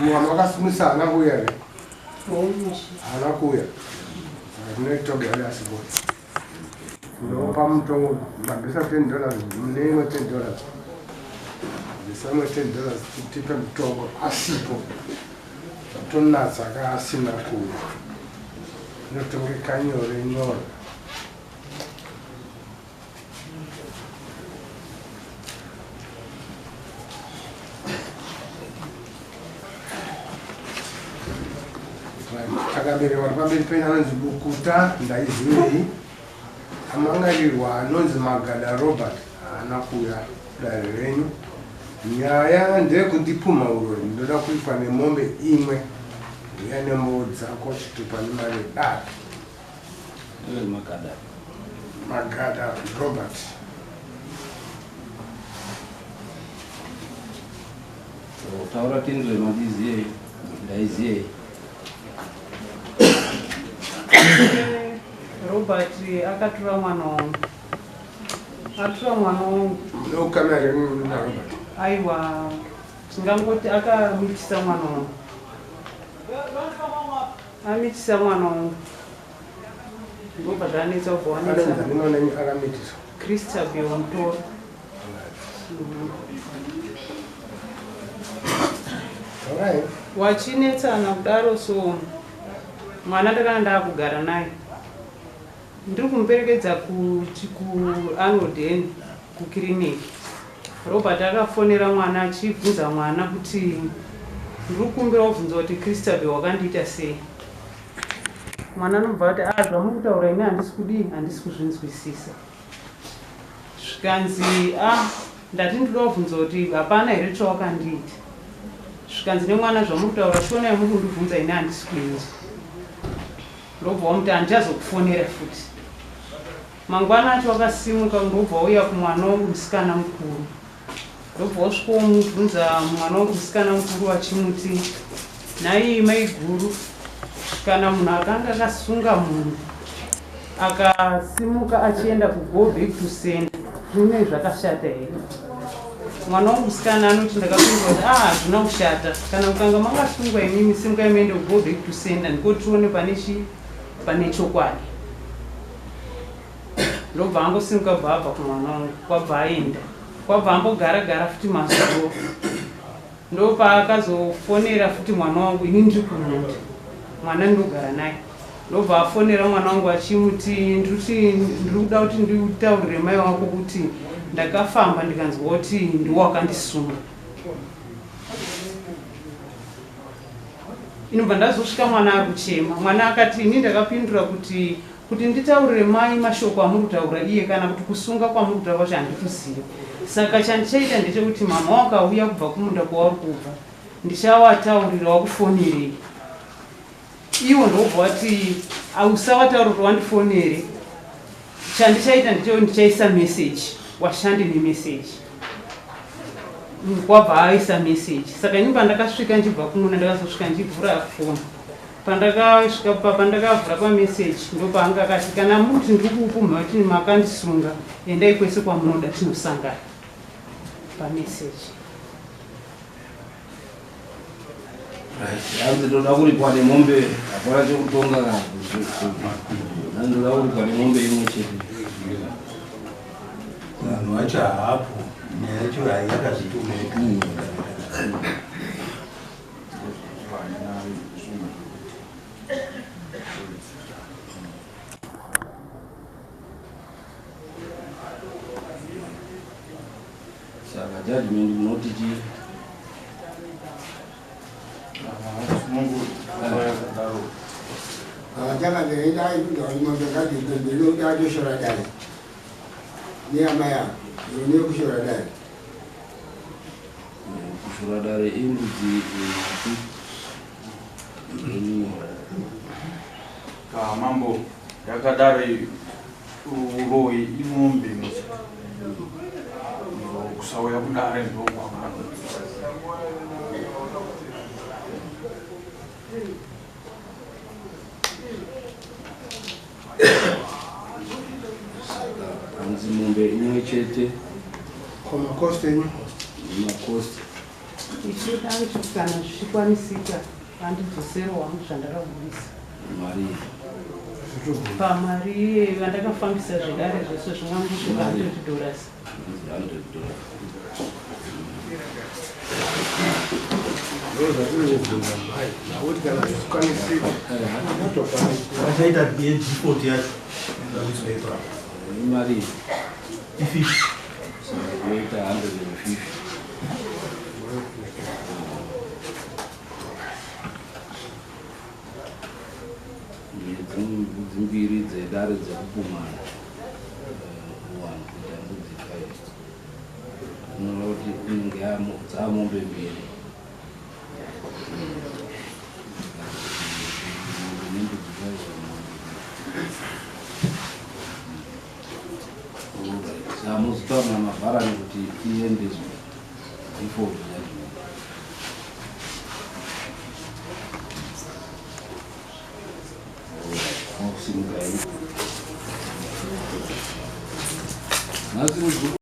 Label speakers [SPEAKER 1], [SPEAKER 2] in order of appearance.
[SPEAKER 1] Mwana wakasumisa haana kuuya here? Haana kuuya. Saka tinoitoga yari asipo. Ndopa mutongo ndabvisa $10 neimwe $10. Bvisa imwe $10 tipe mutongo asipo. Tonatsa ka asina kuuya. Inotongeka nyore nyore. Takaberekwa pamberi penyu anonzi Bukuta Ndaizivei, amangarirwa anonzi Magada Robert haana kuuya kudare renyu. Nyaya ndeyekundipumha uroyi, ndoda kuitwa nemombe imwe. Uya nembowo dzako, chitupa nemari yedare.
[SPEAKER 2] Magada.
[SPEAKER 1] Magada Robert.
[SPEAKER 2] Taura tinzwe mandiziyei, ndaiziyei.
[SPEAKER 3] Robert akatora mwana wangu. Atora mwana wangu.
[SPEAKER 1] Munokamera na Robert?
[SPEAKER 3] Aiwa, tingangoti akamitisa mwana wangu. Amitisa mwana wangu. Ndobva zvanetsa kubva wanetsa.
[SPEAKER 1] Anonzi mwana wenyu akamitiswa?
[SPEAKER 3] Christabel Mutoro.
[SPEAKER 1] Alright.
[SPEAKER 3] Wachinetsana kudaro so mwana ndakanga ndakugara naye. Ndiri kumuperekedza kuAnodeni kukiriniki. Robert akafonera mwana achibvunza mwana kuti ndiri kukumbira kubvunza kuti Christabel wakandiita sei. Mwana anobva ati ah zvamuri kutaura ini handisi kudii handisi kuzvinzwisisa. Zvikanzi ah ndati ndinoda kubvunza kuti hapana here chawakandiita. Zvikanzi nemwana zvamuri kutaura shona yamuri kundibvunza ini handisi kuinzwa. Ndobva wamuti handichazokufonera futi. Mangwana acho wakasimuka ndobva wauya kumwana wangu musikana mukuru. Ndobva wasvika womubvunza mwana wangu musikana mukuru achimuti nhai maiguru kana munhu akanga akasunga munhu akasimuka achienda kugo back to sender zvine zvakashata here? Mwana wangu musikana anoti ndakapindura kuti ah hazvina kushata, kana mukanga makasungwa imimi simukai muende kugo back to sender ndiko tione pane chi pane chokwadi. Ndobva angosimuka bva abva kumwana wangu kwabva aenda kwabva ambogara gara futi mazuva. Ndopaakazofonera futi mwana wangu ini ndiri kumunda mwana ndinogara naye. Ndobva afonera mwana wangu achimuti ndiri kuda kuti nditaurire mai wako kuti ndakafamba ndikanzwa kuti ndiwo wakandisunga. Inobva ndazosvika mwana ari kuchema. Mwana akati ini ndakapindura kuti nditaurire mai mashoko amuri kutaura iye kana kuti kusunga kwamuri kutaura kwacho handikuzivi. Saka chandichaita ndechekuti mama wakauya kubva kumunda kwauri kubva ndichawataurira wakufonerei. Iwo ndobva wati usawataura kuti wandifonere. Chandichaita ndechekuti ndichaisa message, washande nemessage. Kwabva aisa message. Saka ini pandakasvika ndichibva kumunda ndakazosvika ndichivhura foni. Pandakasvika pandakavhura pamessage ndopaanga akati kana muti ndiri kukupumha kuti makandisunga endai kwese kwamunoda tinosangana pamessage.
[SPEAKER 2] Hanzi ndoda kuripwa nemombe, hapana chekutonga kana. Hanzi ndoda kuripwa nemombe imwe chete.
[SPEAKER 4] Vanhu vacho haapo, nyaya yacho yakazvitomeka.
[SPEAKER 2] Saka judgment munoti chii?
[SPEAKER 5] Ndakatoshora dare nehama yako nekushora dare.
[SPEAKER 2] Kushora dare indudzi nhatu.
[SPEAKER 6] Mambo yakadaro uroyi imombe imwe chete. Kusauya kudare ndokwakadaro.
[SPEAKER 2] Hanzi mombe imwe chete.
[SPEAKER 1] Ko makosti enyu?
[SPEAKER 2] Makosti.
[SPEAKER 3] Ndoda kuti kana zvichikwanisika vandidzosere wangu zvandakabudisa.
[SPEAKER 2] Mari.
[SPEAKER 3] Pamari iyeyo yandakafambisa zvedare zvese zvingangosvika $100.
[SPEAKER 2] $100.
[SPEAKER 1] Ndozvatinobvunza mai nakuti kana zvichikwanisika atokwanisika.
[SPEAKER 4] Vachaita default yacho inoiswa ipapo.
[SPEAKER 2] Imari.
[SPEAKER 4] I50.
[SPEAKER 2] Saka yoita 150. Mbudzi mbiri dzedare dzekupumana uwanu kuita mbudzi 5. Unoona kuti inenge dzamombe mbiri. Mombe nembudzi 5. Alright. Muzotaura namabharani kuti iendeswe default judgment. Alright. Makusimuka. Nhasi muzukuru.